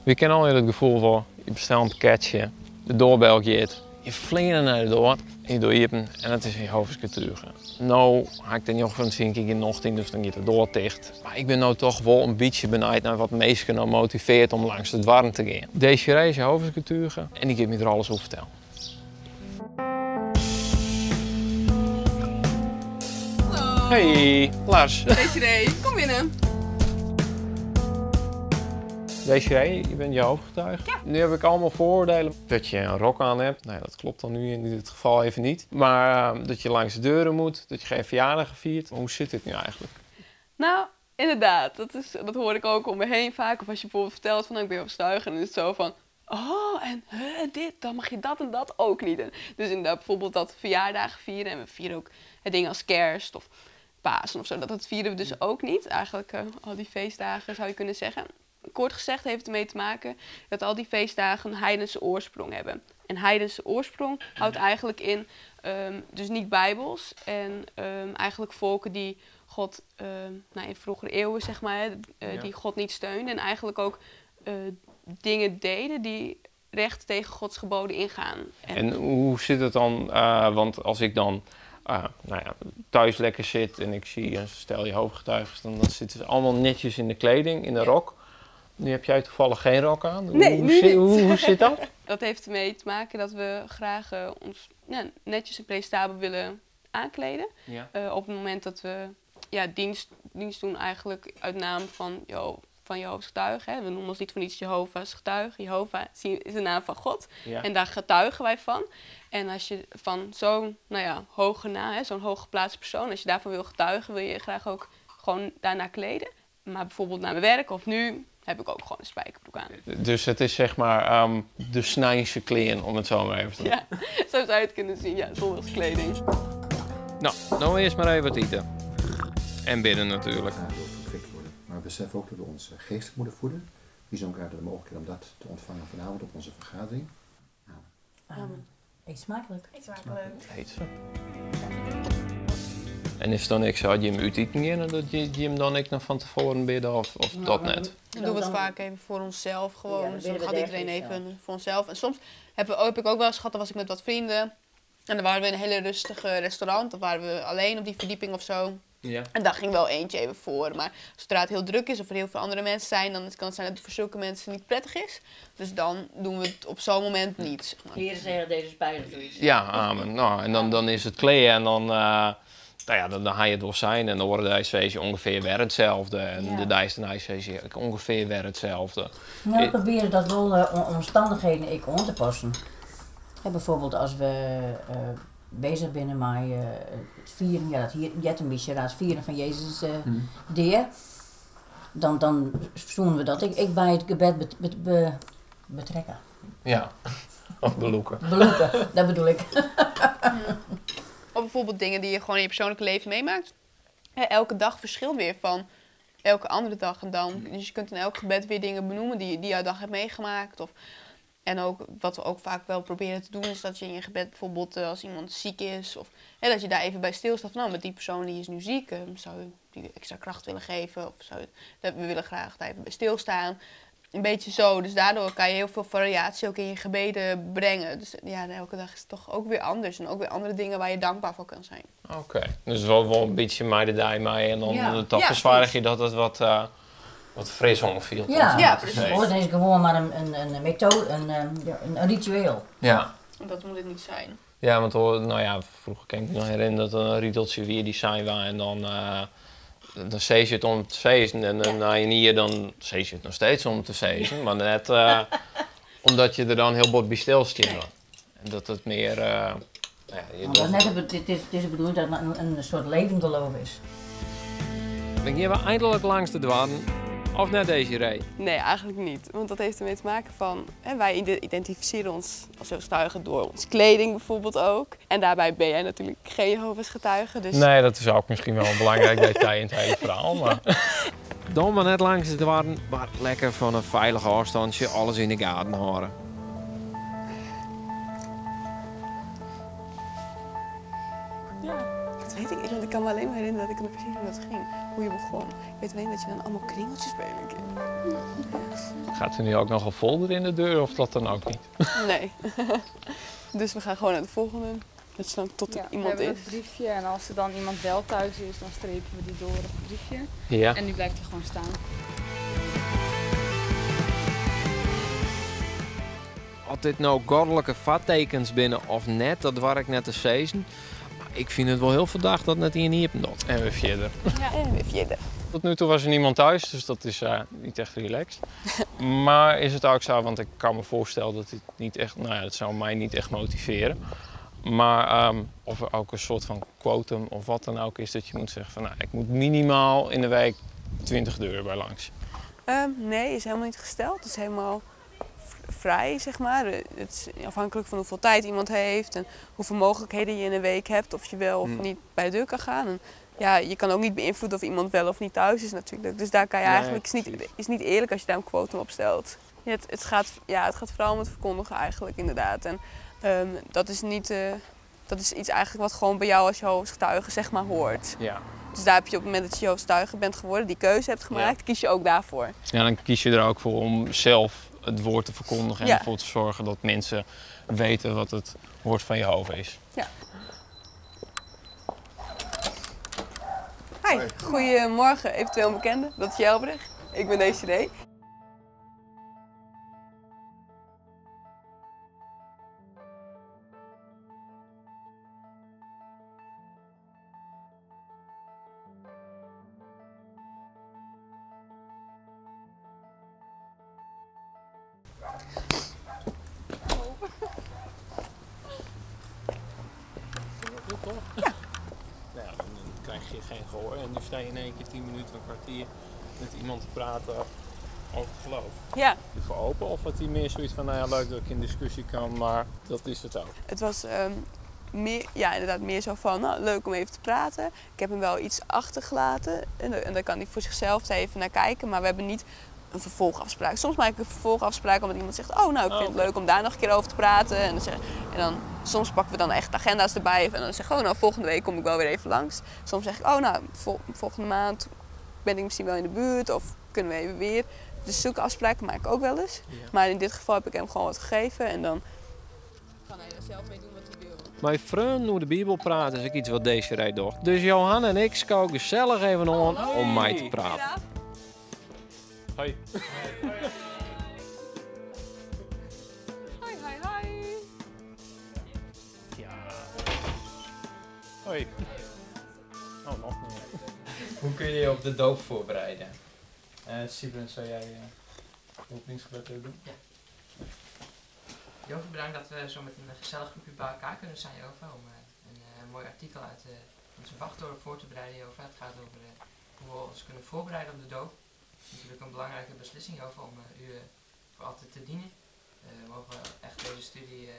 We kennen allegear it gefoel fan, je bestelle in pakketsje, de doarbel giet, je fleane nei de doar en je dogge iepen en it is in Jehova's getuge. No ha ik der njoggen fan de tsien kear gjin nocht yn, dus dan giet de doar ticht. Mar ik bin no toch wol in bytsje benijd nei wat minsken no motiveart om langs de doarren te gean. Desiree is Jehova's getuge en dy giet my der alles oer fertellen. Hallo. Hey, Lars. Desiree, kom binnen. Desiree, je bent Jehova's getuige. Ja. Nu heb ik allemaal vooroordelen dat je een rok aan hebt. Nou ja, dat klopt dan nu in dit geval even niet. Maar dat je langs de deuren moet, dat je geen verjaardag viert. Hoe zit dit nu eigenlijk? Nou, inderdaad. Dat hoor ik ook om me heen vaak. Of als je bijvoorbeeld vertelt van, nou, ik ben Jehova's getuige. En dan is het zo van, oh, en huh, dit, dan mag je dat en dat ook niet. En dus inderdaad bijvoorbeeld dat verjaardagen vieren. En we vieren ook dingen als kerst of Pasen of zo. Dat vieren we dus ook niet. Eigenlijk al die feestdagen zou je kunnen zeggen. Kort gezegd heeft het ermee te maken dat al die feestdagen een heidense oorsprong hebben. En heidense oorsprong houdt eigenlijk in, dus niet bijbels. En eigenlijk volken die God in vroegere eeuwen, zeg maar, hè die God niet steunden. En eigenlijk ook dingen deden die recht tegen Gods geboden ingaan. En En hoe zit het dan? Want als ik dan thuis lekker zit en ik zie een stel Jehova's getuigen, dan zitten ze allemaal netjes in de kleding, in de rok. Nu heb jij toevallig geen rok aan. Nee, nu niet. Hoe zit dat? Dat heeft ermee te maken dat we graag ons, netjes en presentabel willen aankleden. Op het moment dat we, ja, dienst doen eigenlijk uit naam van Jehovah's getuigen. Hè. We noemen ons niet voor niets Jehovah's getuigen. Jehovah is de naam van God. En daar getuigen wij van. En als je van zo'n, hoge naam, hè, zo'n hooggeplaatste persoon, als je daarvan wil getuigen, wil je je graag ook gewoon daarna kleden. Maar bijvoorbeeld naar mijn werk of nu heb ik ook gewoon een spijkerbroek aan. Dus het is de snijse kleren, om het zo maar even te Ja, zo zou je het kunnen zien, ja, zondagskleding. Nou, dan eerst maar even wat eten. En binnen natuurlijk. Ja, wil verkwikt worden. Maar we beseffen ook dat we ons geestelijk moeten voeden. Wie is ook de mogelijkheid om dat te ontvangen vanavond op onze vergadering. Amen. Amen. Eet smakelijk. Eet smakelijk. Eet ze. En is het dan ik zou je hem uit eten gaan, dat je hem dan ik nog van tevoren bidden of dat net? Dan doen we het vaak even voor onszelf gewoon. Ja, dan Dus dan bidden we gaat iedereen dergelijks even zelf. voor onszelf. En soms heb ik ook wel eens gehad, dan was ik met wat vrienden. En dan waren we in een hele rustige restaurant. Of waren we alleen op die verdieping of zo. En daar ging wel eentje even voor. Maar zodra het heel druk is of er heel veel andere mensen zijn, dan kan het zijn dat het voor zulke mensen niet prettig is. Dus dan doen we het op zo'n moment niet. Hier zeggen deze spijt of zoiets. Ja, amen. Nou, en dan is het kleden en dan dan ga je het door zijn en dan worden de ijsfeestje ongeveer weer hetzelfde. En de dijs en ijsfeestje ongeveer weer hetzelfde. We proberen dat wel omstandigheden ik om te passen. Ja, bijvoorbeeld als we bezig zijn met het vieren, ja, dat hier, jet een beetje, dat het vieren van Jezus deer, dan zoenen we dat. Ik bij het gebed betrekken. Ja, of beloeken. Beloeken, dat bedoel ik. Of bijvoorbeeld dingen die je gewoon in je persoonlijke leven meemaakt. Hè, elke dag verschilt weer van elke andere dag en dan. Dus je kunt in elk gebed weer dingen benoemen die jouw dag hebt meegemaakt. Of, en ook wat we ook vaak wel proberen te doen is dat je in je gebed bijvoorbeeld als iemand ziek is. Of hè, dat je daar even bij stilstaat van, nou, met die persoon die is nu ziek. Zou je die extra kracht willen geven? Of zou je, dat, we willen graag daar even bij stilstaan. Een beetje zo. Dus daardoor kan je heel veel variatie ook in je gebeden brengen. Dus elke dag is het toch ook weer anders. En ook weer andere dingen waar je dankbaar voor kan zijn. Oké. Dus wel een beetje mij de dij mij. En dan dat verzwaar je dat het wat fris omviel. Ja. Ja, precies. Het is gewoon maar een methode, een ritueel. Want dat moet het niet zijn. Ja, want hoor, vroeger kan ik me nog herinneren dat er een riedeltje weer die zijn was en dan zees je het om te zezen. En dan na een jaar dan zees je het nog steeds om te zezen. Maar net omdat je er dan heel bot bij stilstaat. En dat het meer... nou ja, je Want dat doet is net het, het is, het is de bedoeling dat het een soort levend geloof is. Dan gaan we eindelijk langs de dwaan. Of naar deze rij? Nee, eigenlijk niet. Want dat heeft ermee te maken van... Hè, wij identificeren ons als getuigen door onze kleding bijvoorbeeld ook. En daarbij ben jij natuurlijk geen Jehovah's getuige. Dus... Nee, dat is ook misschien wel een belangrijk detail in het hele verhaal. Maar... Dan maar net langs de dwaan, maar lekker van een veilige afstandje alles in de gaten houden. Ja, dat weet ik niet, want kan me alleen maar herinneren dat ik het precies hoe dat ging. Hoe je begon. Ik weet alleen dat je dan allemaal kringeltjes spelen kunt. Gaat er nu ook nog een folder in de deur of dat dan ook niet? Nee. Dus we gaan gewoon naar de volgende. Dat is dan tot er Ja, iemand we hebben is. dat briefje en als er dan iemand wel thuis is, dan strepen we die door op het briefje. Ja. En nu blijft hij gewoon staan. Of dit nou goddelijke vattekens binnen of net, dat waar ik net te sezen. Maar ik vind het wel heel verdacht dat net hier niet dat. En weer verder. Ja. En weer verder. Tot nu toe was er niemand thuis, dus dat is niet echt relaxed. Maar is het ook zo, want ik kan me voorstellen dat dit niet echt, nou ja, dat zou mij niet echt motiveren. Maar of er ook een soort van quotum of wat dan ook is, dat je moet zeggen van, nou, ik moet minimaal in de week 20 deuren bij langs. Nee, is helemaal niet gesteld. Het is helemaal vrij, zeg maar. Het is afhankelijk van hoeveel tijd iemand heeft en hoeveel mogelijkheden je in een week hebt, of je wel of niet bij de deur kan gaan. En ja, je kan ook niet beïnvloeden of iemand wel of niet thuis is natuurlijk. Dus daar kan je Nee, eigenlijk, het precies. is niet eerlijk als je daar een quotum op stelt. Ja, het gaat vooral om het verkondigen eigenlijk, inderdaad. En dat is niet, dat is iets eigenlijk wat gewoon bij jou als Jehovah's getuige, zeg maar, hoort. Dus daar heb je op het moment dat je Jehovah's getuige bent geworden, die keuze hebt gemaakt, kies je ook daarvoor. Ja, dan kies je er ook voor om zelf het woord te verkondigen en ervoor te zorgen dat mensen weten wat het woord van Jehovah is. Ja. Hi, goedemorgen, eventueel een bekende. Dat is Jelbrich. Ik ben Desiree. Ja. Nou ja, dan krijg je geen gehoor. En nu sta je in één keer 10 minuten, een kwartier met iemand te praten over het geloof. Ja. Is het voor open of had hij meer zoiets van, nou ja, leuk dat ik in discussie kan, maar dat is het ook? Het was meer, ja, inderdaad meer zo van, nou, leuk om even te praten. Ik heb hem wel iets achtergelaten en daar kan hij voor zichzelf even naar kijken, maar we hebben niet een vervolgafspraak. Soms maak ik een vervolgafspraak omdat iemand zegt, oh, nou, ik vind het leuk om daar nog een keer over te praten. En dan soms pakken we dan echt agenda's erbij en dan zeg ik, oh, nou, volgende week kom ik wel weer even langs. Soms zeg ik, oh, nou, volgende maand ben ik misschien wel in de buurt of kunnen we even weer. Dus zulke afspraken maak ik ook wel eens. Ja. Maar in dit geval heb ik hem gewoon wat gegeven en dan kan hij er zelf mee doen wat hij wil. Mijn vriend hoe de Bijbel praat is ook iets wat deze rij doet. Dus Johan en ik skou gezellig even aan om mij te praten. Hoi. Hoi, hoi, hoi. Ja. Hoi. Oh, nog niet. Hoe kun je je op de doop voorbereiden? Sibren, zou jij de openingsgebed even doen? Ja. Johan, bedankt dat we zo met een gezellig groepje bij elkaar kunnen zijn, Johan, om een mooi artikel uit onze wachttoren voor te bereiden, Johan. Het gaat over hoe we ons kunnen voorbereiden op de doop. Natuurlijk een belangrijke beslissing, Johan, om u voor altijd te dienen. We mogen echt deze studie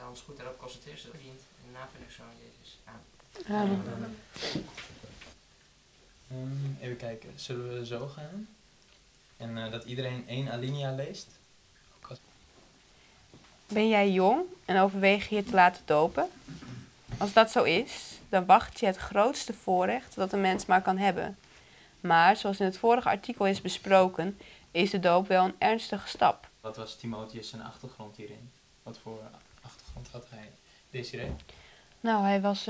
ons goed daarop concentreren, zodat het dient. In de naam van uw zoon Jezus. Amen. Amen. Even kijken, zullen we zo gaan? En dat iedereen 1 alinea leest? Ben jij jong en overweeg je je te laten dopen? Als dat zo is, dan wacht je het grootste voorrecht dat een mens maar kan hebben. Maar, zoals in het vorige artikel is besproken, is de doop wel een ernstige stap. Wat was Timotheus zijn achtergrond hierin? Wat voor achtergrond had hij? Desiree? Nou, hij was,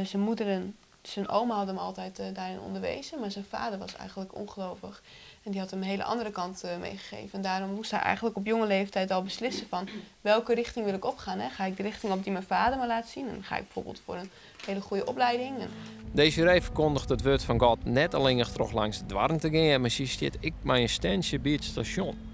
zijn moeder en zijn oma hadden hem altijd daarin onderwezen, maar zijn vader was eigenlijk ongelovig. En die had hem een hele andere kant meegegeven. En daarom moest hij eigenlijk op jonge leeftijd al beslissen van welke richting wil ik opgaan. Hè? Ga ik de richting op die mijn vader me laat zien? En ga ik bijvoorbeeld voor een hele goede opleiding? En Desiree verkondigt het woord van God net alleen nog terug langs de dwarren te gaan, maar ze zit ik mijn standje bij het station.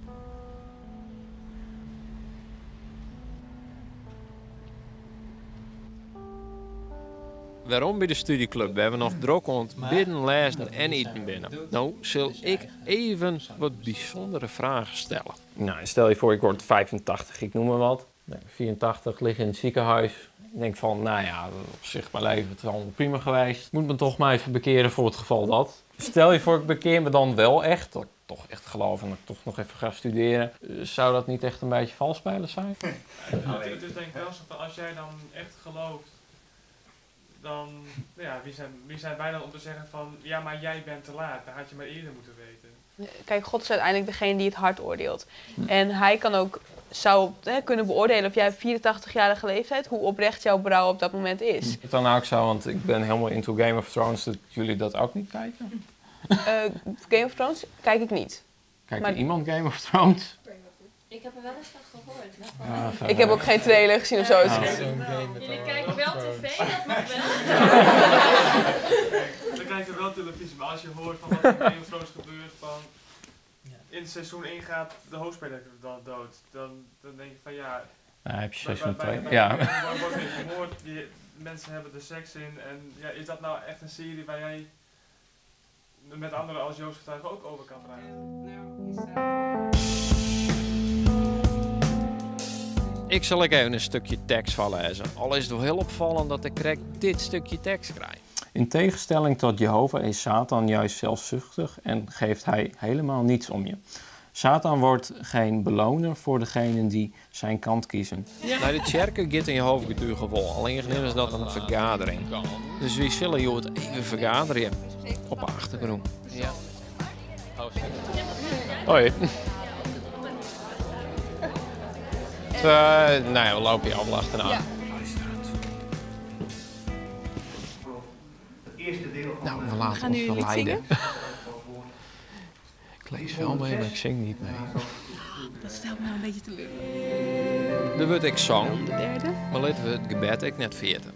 Waarom bij de studieclub? We hebben nog druk om het bidden, lezen en eten binnen. Nou, zal ik even wat bijzondere vragen stellen. Nou, stel je voor, ik word 85, ik noem maar wat. 84, lig in het ziekenhuis. Ik denk van, nou ja, op zich mijn leven, het is allemaal prima geweest. Moet me toch maar even bekeren voor het geval dat. Stel je voor, ik bekeer me dan wel echt. Dat ik toch echt geloof en dat ik toch nog even ga studeren. Zou dat niet echt een beetje vals spelen zijn? Het is denk ik wel zo van, als jij dan echt gelooft Dan, nou ja, wie zijn wij dan om te zeggen van, ja, maar jij bent te laat, dat had je maar eerder moeten weten. Kijk, God is uiteindelijk degene die het hart oordeelt. En hij kan ook, zou, hè, kunnen beoordelen of jij op 84-jarige leeftijd, hoe oprecht jouw berouw op dat moment is. Is het dan ook zo, want ik ben helemaal into Game of Thrones, dat jullie dat ook niet kijken? Game of Thrones kijk ik niet. Kijkt Maar- iemand Game of Thrones? Ik heb er wel eens van gehoord. maar Ja, van- ver Ik heb weg. ook geen trailer gezien of zo. Dus Oh. Jullie kijken wel tv, dat mag wel. We kijken wel televisie, maar als je hoort van wat er in Game of Thrones gebeurt, van in seizoen 1 gaat de hoofdspeler dan dood, dan denk je van ja... Nou, heb je seizoen 2. Ja. Wordt weer vermoord, die mensen hebben er seks in en ja, is dat nou echt een serie waar jij met anderen als Joost getuige ook over kan praten? Ik zal ik even een stukje tekst van lezen. Al is het wel heel opvallend dat ik correct dit stukje tekst krijg. In tegenstelling tot Jehovah is Satan juist zelfzuchtig en geeft hij helemaal niets om je. Satan wordt geen beloner voor degenen die zijn kant kiezen. Naar de kerken gaat in Jehovah vol. Alleen is dat een vergadering. Dus wie zullen joh het even vergaderen op de achtergrond. Ja. Hoi. Nou ja, we lopen hier allemaal achterna. Ja. Nou, we laten gaan ons nu een lied verleiden. zingen. Ik lees wel mee, maar ik zing niet mee. Dat stelt me nou een beetje teleur. Dan word ik zang, De derde. maar laten we het gebed ik net veerten.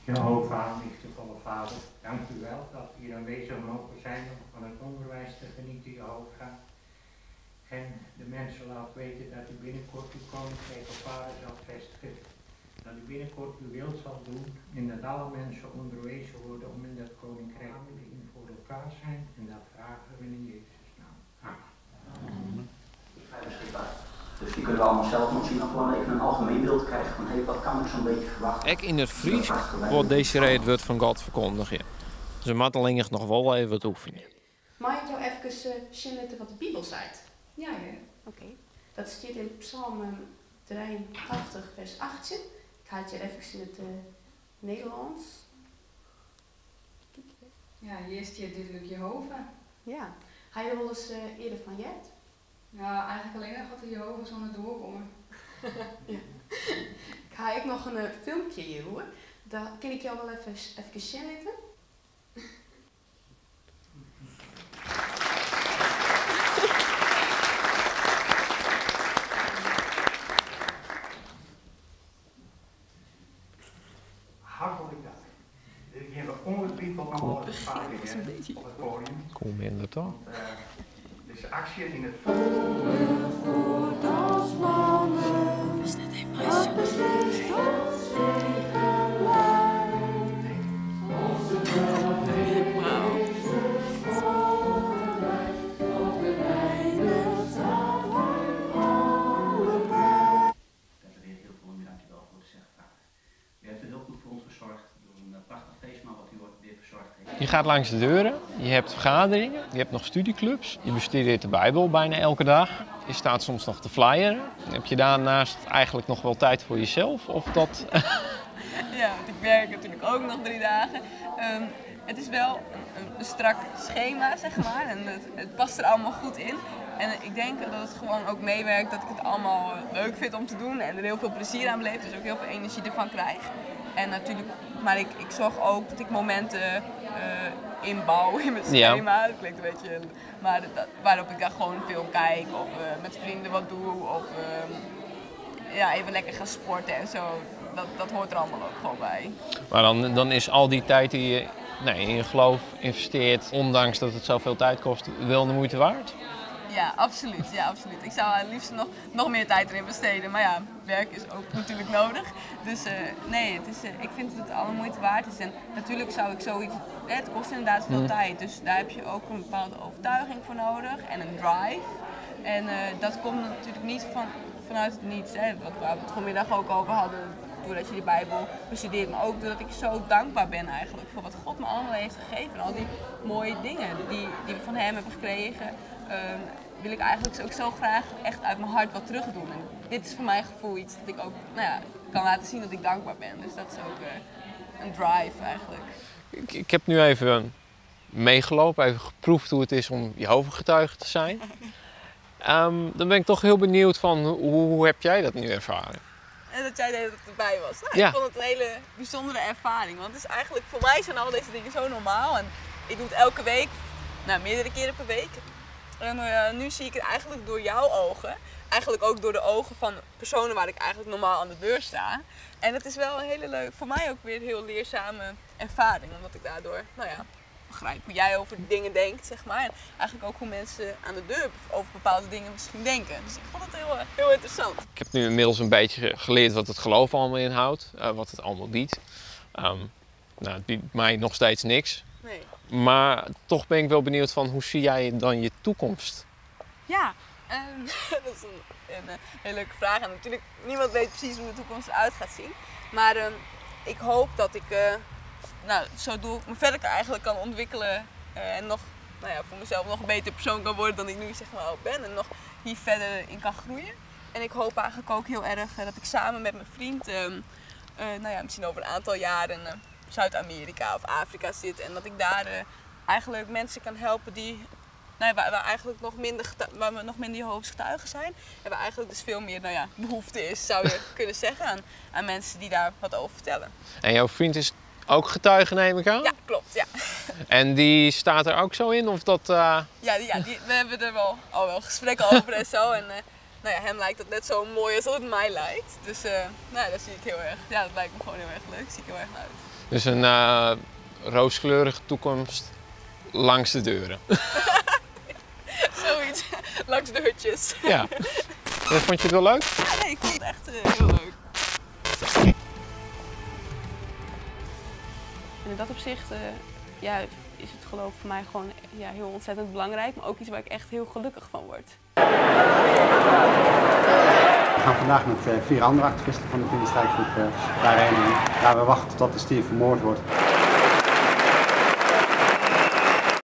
Jehovah, liefdevolle Vader, dank u wel dat we hier aanwezig mogen zijn om van het onderwijs te genieten, Jehovah. En de mensen laat weten dat u binnenkort uw koninkrijk op aarde zal vestigen. Dat u binnenkort uw wil zal doen en dat alle mensen onderwezen worden om in dat koninkrijk in voor elkaar zijn. En dat vragen we in Jezus' naam. Amen. Beschikbaar. Dus die kunnen we allemaal zelf nog zien, of gewoon even een algemeen beeld krijgen van hé, wat kan ik zo'n beetje verwachten. Ik in het Fries wordt deze het woord van God verkondigen. Ze moet alleen nog wel even wat oefenen. Mag ik jou even zien wat de Bijbel zei? Ja, ja. Oké. Dat staat in Psalm 83, vers 18. Ik ga het je even in het Nederlands. Ja, hier is hier duidelijk Jehovah. Ja. Ga je er wel eens eerder van jet? Ja, eigenlijk alleen nog dat de Jehovah zo naar doorkomen. Ja. Ik ga ik nog een filmpje hier hoor. Daar kan ik jou wel even zien laten. Hartelijk dank. Dit hebben we ongetwijfeld nog wel eens vaker hier op het podium. Kom minder toch? Want, deze actie in het Dat is net helemaal Wauw. Daar is weer heel veel om u dankjewel voor te zeggen, vader. U heeft er heel goed voor ons gezorgd door een prachtig feestmaal wat u weer verzorgd heeft. Je gaat langs de deuren, je hebt vergaderingen, je hebt nog studieclubs, je bestudeert de Bijbel bijna elke dag. Je staat soms nog te flyeren. Heb je daarnaast eigenlijk nog wel tijd voor jezelf? Of dat... Ja, want ik werk natuurlijk ook nog 3 dagen. Het is wel een strak schema, zeg maar. En het past er allemaal goed in. En ik denk dat het gewoon ook meewerkt dat ik het allemaal leuk vind om te doen. En er heel veel plezier aan beleef, dus ook heel veel energie ervan krijg. En natuurlijk, maar ik zorg ook dat ik momenten inbouw in mijn schema. Dat klinkt een beetje, maar waarop ik dan gewoon een film kijk of met vrienden wat doe. Of even lekker ga sporten en zo. Dat hoort er allemaal ook gewoon bij. Maar dan is al die tijd die je in je geloof investeert, ondanks dat het zoveel tijd kost, wel de moeite waard? Ja, absoluut. Ja, absoluut. Ik zou het liefst nog meer tijd erin besteden. Maar ja, werk is ook natuurlijk nodig. Dus nee, ik vind dat het alle moeite waard is. En natuurlijk zou ik zoiets... Het kost inderdaad veel tijd. Dus daar heb je ook een bepaalde overtuiging voor nodig. En een drive. En dat komt natuurlijk niet vanuit het niets. Hè. Wat we het vanmiddag ook over hadden. Doordat je de Bijbel bestudeert. Maar ook doordat ik zo dankbaar ben eigenlijk voor wat God me allemaal heeft gegeven. En al die mooie dingen die we van hem hebben gekregen. Wil ik eigenlijk ook zo graag echt uit mijn hart wat terug doen. En dit is voor mijn gevoel iets dat ik ook, kan laten zien dat ik dankbaar ben. Dus dat is ook een drive eigenlijk. Ik heb nu even meegelopen, even geproefd hoe het is om Jehovah-getuige te zijn. Dan ben ik toch heel benieuwd van hoe heb jij dat nu ervaren? En dat jij de hele tijd erbij was. Nou, Ja. Ik vond het een hele bijzondere ervaring. Want het is eigenlijk, voor mij zijn al deze dingen zo normaal. En ik doe het elke week, nou, meerdere keren per week. En nu zie ik het eigenlijk door jouw ogen. Eigenlijk ook door de ogen van personen waar ik eigenlijk normaal aan de deur sta. En het is wel een hele leuke, voor mij ook weer heel leerzame ervaring. Omdat ik daardoor, nou ja, begrijp hoe jij over dingen denkt, zeg maar. En eigenlijk ook hoe mensen aan de deur over bepaalde dingen misschien denken. Dus ik vond het heel interessant. Ik heb nu inmiddels een beetje geleerd wat het geloof allemaal inhoudt, wat het allemaal biedt. Nou, het biedt mij nog steeds niks. Nee. Maar toch ben ik wel benieuwd van hoe zie jij dan je toekomst? Ja, dat is een hele leuke vraag. En natuurlijk, niemand weet precies hoe de toekomst eruit gaat zien. Maar ik hoop dat ik zo doe, me verder eigenlijk kan ontwikkelen en nog, nou ja, voor mezelf nog een beter persoon kan worden dan ik nu, zeg maar, al ben. En nog hier verder in kan groeien. En ik hoop eigenlijk ook heel erg dat ik samen met mijn vriend, nou ja, misschien over een aantal jaren in Zuid-Amerika of Afrika zit. En dat ik daar eigenlijk mensen kan helpen die, nou ja, waar, waar eigenlijk nog minder waar we nog minder Jehovah's getuigen zijn. En waar eigenlijk dus veel meer, nou ja, behoefte is, zou je kunnen zeggen, aan mensen die daar wat over vertellen. En jouw vriend is ook getuige, neem ik aan? Ja, klopt, ja. En die staat er ook zo in? Of dat, Ja, we hebben er al wel gesprekken over en zo. En nou ja, hem lijkt dat net zo mooi als dat het mij lijkt. Dus nou, dat zie ik heel erg. Ja, dat lijkt me gewoon heel erg leuk. Zie ik heel erg naar uit. Dus een rooskleurige toekomst langs de deuren. Zoiets, langs de hutjes. Ja. En vond je het wel leuk? Ja, nee, ik vond het echt heel leuk. En in dat opzicht ja, is het geloof voor mij gewoon, ja, heel ontzettend belangrijk, maar ook iets waar ik echt heel gelukkig van word. We gaan vandaag met 4 andere activisten van de Vlinderstrijkgroep daarheen. Waar we wachten tot de stier vermoord wordt.